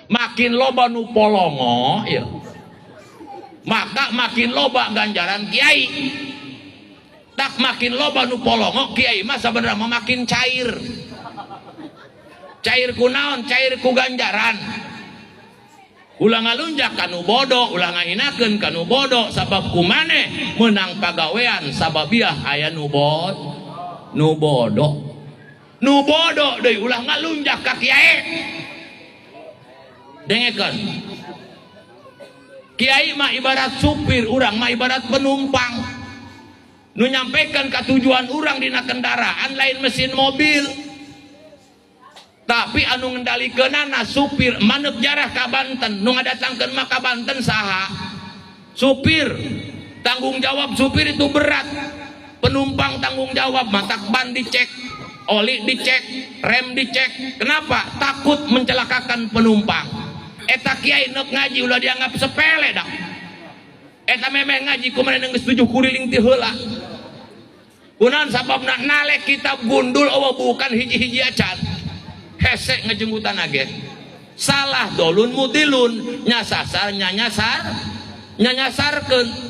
Makin loba nu polongo ya, maka makin loba ganjaran kiai. Tak makin loba nu polongo, kiai mah sebenarnya mah makin cair. Cair ku naon? Cair ku ganjaran. Ulah ngalunjak kanu bodoh, ulah ngahinakeun kanu bodoh, sabab ku maneh menang pagawean sababiah aya nu nu bodoh. Nu bodoh deui ulah ngalunjak ka kiai. Dengekeun. Kiai mah ibarat supir, urang mah ibarat penumpang. Nu nyampaikan ka tujuan urang dina kendaraan lain mesin mobil, tapi anu ngendalikeunana supir. Manuk jarah ka Banten, nu ngadatangkeun mah ka Banten saha? Supir. Tanggung jawab supir itu berat. Penumpang tanggung jawab, matak ban dicek, oli dicek, rem dicek. Kenapa? Takut mencelakakan penumpang. Eta kiai neuk ngaji ulah dianggap sepele dah. Eta memeh ngaji kumaha geus tujuh kuriling ti heula. Kunaon sababna? Nalek kitab gundul eueuh bukan hiji-hiji acan. Hese ngejenggutan age. Salah dolun mudilun, nyasasar nyanyasar, nyanyasarkeun.